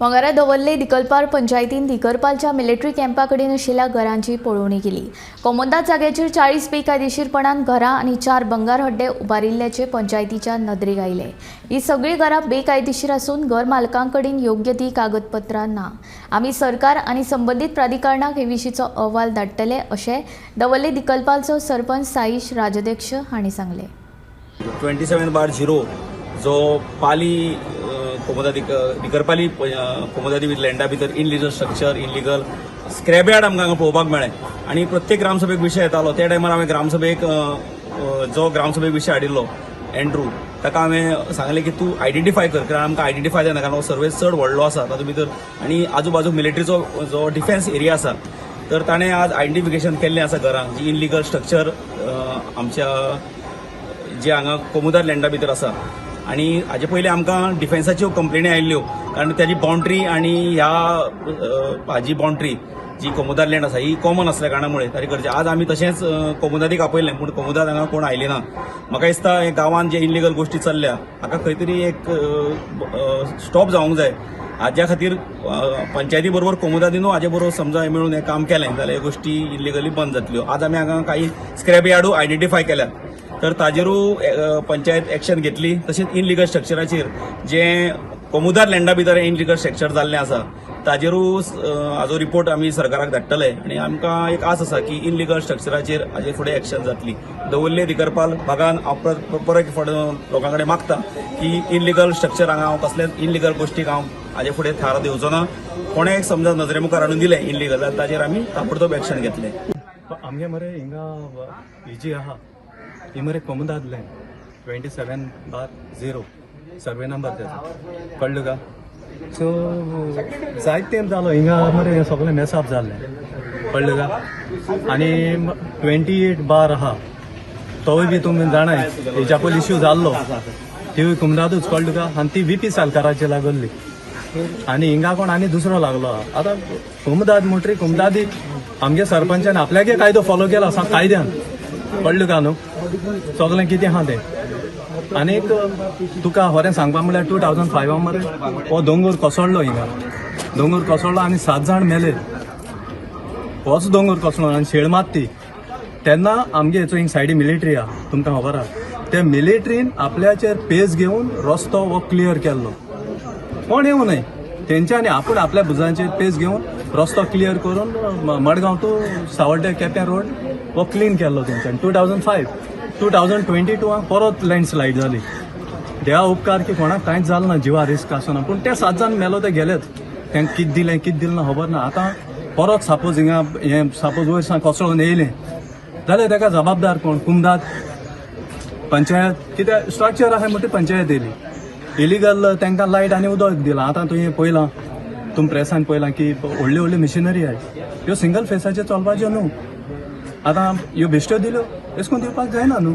मंगळारा दवर्ले दिकलपार पंचायतीन दिकरपालच्या मिलिटरी कॅम्पा कडेन आशिल्ल्या घरांची पळोवणी केली. कोमोंदाद जाग्याचेर 40 बेकायदेशीरपणान घरां आनी 4 बंगार हड्डे उबारिल्ल्याचे पंचायतीच्या नदरेक आयले. ही सगळीं घरां बेकायदेशीर आसून घर मालकां कडेन योग्य ती कागदपत्रां ना. आमी सरकार आनी संबंदीत प्राधिकरणाक हे विशींचो अहवाल धाडटले, अशें दवर्ले दिकलपालचो सरपंच साईश राजाध्यक्ष हांणी सांगलें. 27/0 जो पाली कोमोदादी, दिकरपाली कोमोदादी लँडा भितर इनलिगल स्ट्रक्चर, इनलिगल स्क्रॅपयार्ड आमकां हांगा पळोवपाक मेळ्ळें आनी प्रत्येक ग्रामसभेक विशय येतालो. त्या टायमार हांवें ग्रामसभेक जो ग्रामसभेक विशय हाडिल्लो एंड्रू, ताका हांवें सांगलें की तूं आयडेंटिफाय कर, कारण आमकां आयडेंटिफाय जायना, कारण हो सर्वे चड व्हडलो आसा. तातूंत भितर आनी आजू बाजूक मिलिटरीचो जो डिफेन्स एरिया आसा. तर ताणें आज आयडेंटिफिकेशन केल्लें आसा घरां जी इनलिगल स्ट्रक्चर आमच्या जे हांगा कोमुदार लँडा भितर आसा. आनी हाजे पयलीं आमकां डिफेन्साच्यो कंप्लेनी आयिल्ल्यो, कारण ताजी बाउंड्री आनी ह्या हाजी बाउंड्री जी कोमुदार लँड आसा ही कॉमन आसल्या कारणामुळे ताची गरजे. आज आमी तशेंच कोमुदादीक आपयलें, पूण कोमुदाद हांगा कोण आयली ना. म्हाका दिसता हे गांवांत जे इनलिगल गोश्टी चल्ल्या हाका खंय तरी एक स्टॉप जावंक जाय. हाज्या खातीर पंचायती बरोबर कोमुदादीनूय हाजे बरोबर समजा मेळून हें काम केलें जाल्यार ह्यो गोश्टी इलिगली बंद जातल्यो. आज आमी हांगा काही स्क्रॅप यार्डूय आयडेंटिफाय केल्यात, तर ताजेरूय पंचायत एक्शन घेतली. तशेंच इनलिगल स्ट्रक्चराचेर, जे कोमुदार लँडा भितर इनलिगल स्ट्रक्चर जाल्लें आसा, ताजेरूय हाजो रिपोर्ट आमी सरकाराक धाडटले आनी आमकां एक आस आसा की इनलिगल स्ट्रक्चराचेर हाजे फुडें एक्शन जातली. दवर्ले दिकरपाल भागान हांव परत परत एक फावट लोकां कडेन मागता की इनलिगल स्ट्रक्चर हांगा हांव कसल्याच इनलिगल गोश्टीक हांव हाजे फुडें थारो दिवचो ना. कोणें समजा नजरे मुखार हाडून दिलें इनलिगल जाल्यार ताजेर आमी ताबडतोब एक्शन घेतले. आमगे मरे हिंगा ही जी आहा ही मरे कोमुदाद लँड, 27/0 सर्वे नंबर तेजो, कळ्ळें तुका? सो जायत तेंप जालो हिंगा मरे हें सगळें मेसअप जाल्लें, कळ्ळें तुका? आनी 28 बार आहा, तोवूय बी तुमी जाणाय, हेच्या पयलीं इश्यू जाल्लो, तिवूय कुमदादूच, कळ्ळें तुका? आनी ती व्हीपी सालकाराची लागल्ली आनी हिंगा कोण आनी दुसरो लागलो. आतां कुमदाद म्हणटरी कुमदादी आमगे सरपंचान आपल्याके कायदो फॉलो केला सा कायद्यान, कळ्ळें तुका न्हू? सगळें कितें आहा तें. आनीक तुका खरें सांगपा म्हणल्यार 2005 मरे हो दोंगर कोसळ्ळो. हिंगा दोंगर कोसळ्ळो आनी सात जाण मेले. होच दोंगर कोसळ्ळो आनी शेळ मात ती. तेन्ना आमगे हेचो हिंग सायडी मिलिटरी आहा, तुमकां खबर आहा. ते मिलिटरीन आपल्याचेर पेज घेवन रस्तो हो क्लियर केल्लो. कोण येवं न्हय, तेंच्यांनी आपूण आपल्या भुजांचेर पेज घेवन रस्तो क्लियर करून मडगांव टू सावर्डे केप्यां रोड हो क्लीन केल्लो तेंच्यांनी 2005. 2022 परत लँडस्लायड जाली. देवा उपकार की कोणाक कांयच जालें ना, जिवा रिस्क आसना, पूण ते सात जाण मेलो ते गेलेच. तांकां कितें दिलें, कितें दिलें ना खबर ना. आतां परत सपोज हिंगा हें सपोज वयर सावन कोसळून येयलें जाल्यार ताका जबाबदार कोण? कुमदाद, पंचायत. कित्याक स्ट्रक्चर आहा म्हणटा पंचायत येयली, इलिगल तांकां लायट आनी उदक दिलां. आतां तुवें पळयलां, तुमी प्रेसान पळयलां की व्हडल्यो व्हडल्यो मिशिनरी आहाय, ह्यो सिंगल फेसाचेर चलपाच्यो न्हू. आतां ह्यो बेश्ट्यो दिल्यो, एश कोन दिवपाक जायना न्हू.